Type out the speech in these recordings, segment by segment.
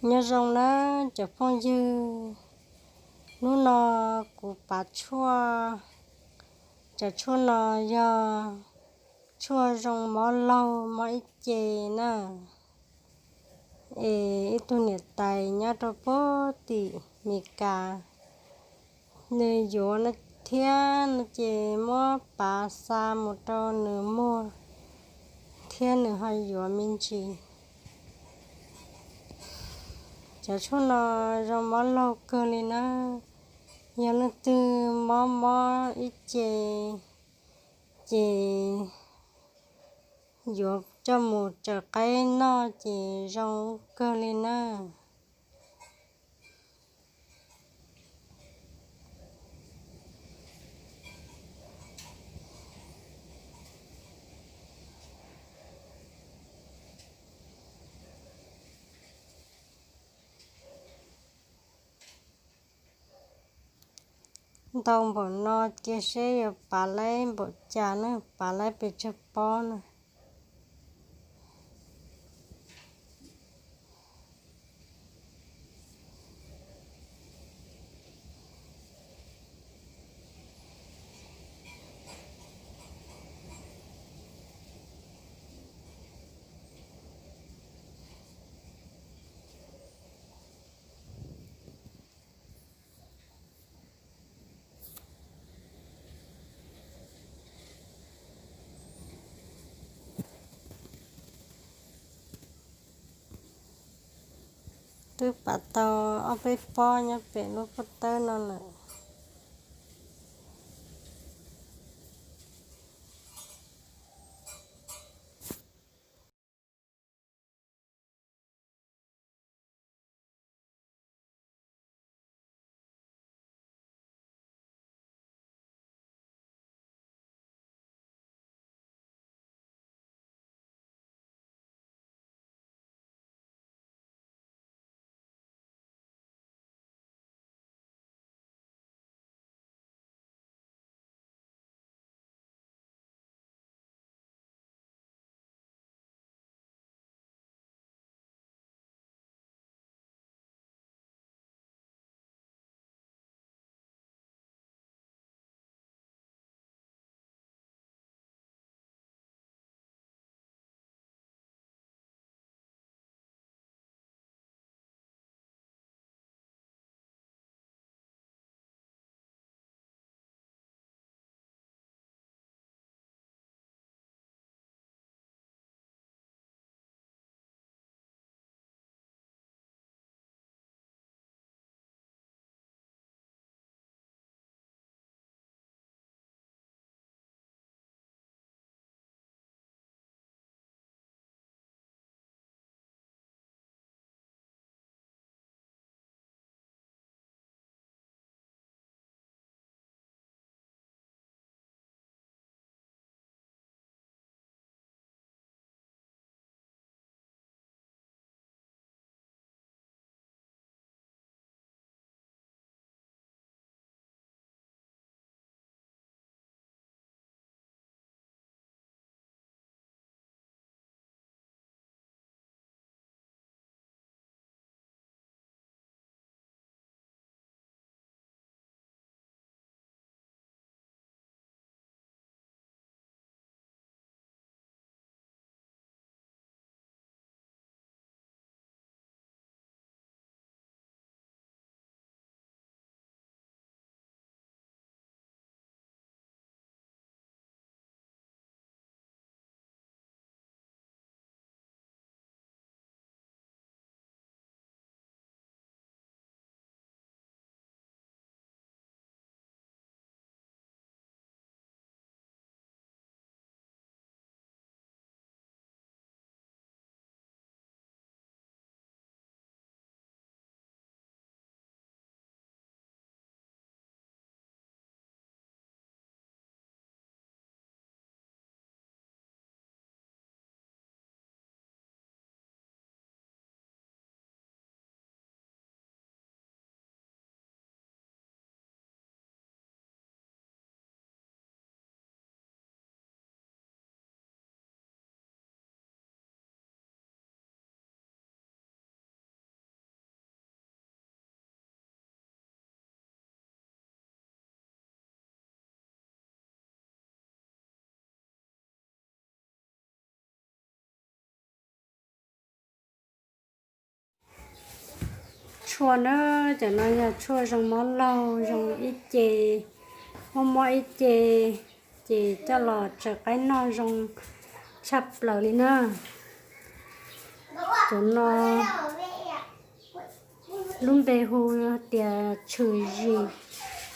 Nyob zoo nawb cov phooj ywg, hnub no kuv pav tshuaj, cov tshuaj no yog tshuaj zoo mob laug mob ib ce na. Es ib tug niam tais nyob rau puag tim Mes Kas, nws yuav no thiab no ces muab pav xa mus rau nws muag thiab nws ho yuav me ntsis. Cov tshuaj no zoo mob laug kawg li na. Yog leej twg mob mob ib ce ces yuav coj mus tsaws qaib noj ces zoo kawg li na. Ntau npaum no cia seb yuav pav laib npaum cas ne, pav laib pes tsawg pob na. Twb pav tau ob peb pob nyob pem lub pob tawb no lawm. Tshuaj na, cov no yog tshuaj zoo mob laug, zoo ib ce, mob mob ib ce, ces coj los tsaws qaib noj zoo tshaj plaws li na. Cov no lub npe hu tias tshwm zis,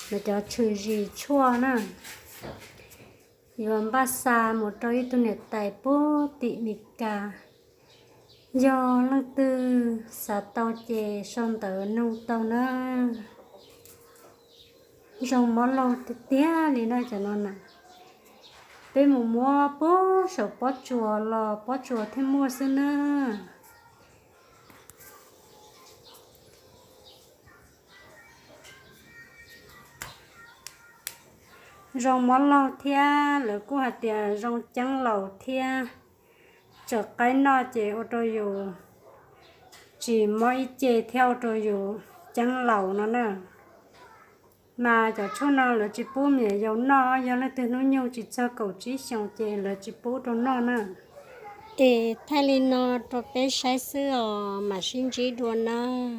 lawv cov tshwm zis tshuaj na. Yuav npaj xa mus rau ib tug niam tais puag tim Mes Kas. Yog leej twg xav tau ces sau ntawv nug tau na. Zoo mob laug tiag tiag li na cov no na. Peb mus muab puag saum pob tsuas los pob tsuas thiaj muaj xwb na. Zoo mob laug thiab lawv kuj hais tias zoo ceeb laus thiab. Tsaws qaib noj ces ua rau yus tsis mob ib ce thiab ua rau yus ceeb laus no na. Mas cov tshuaj no lawv tsis pub me nyuam yaus noj, yog leej twg hnub nyoog tsis txog kaum tsib xyoos ces lawv tsis pub rau noj na. Es thaij li no rau peb saib xwb os, mam sib ntsib dua nawb.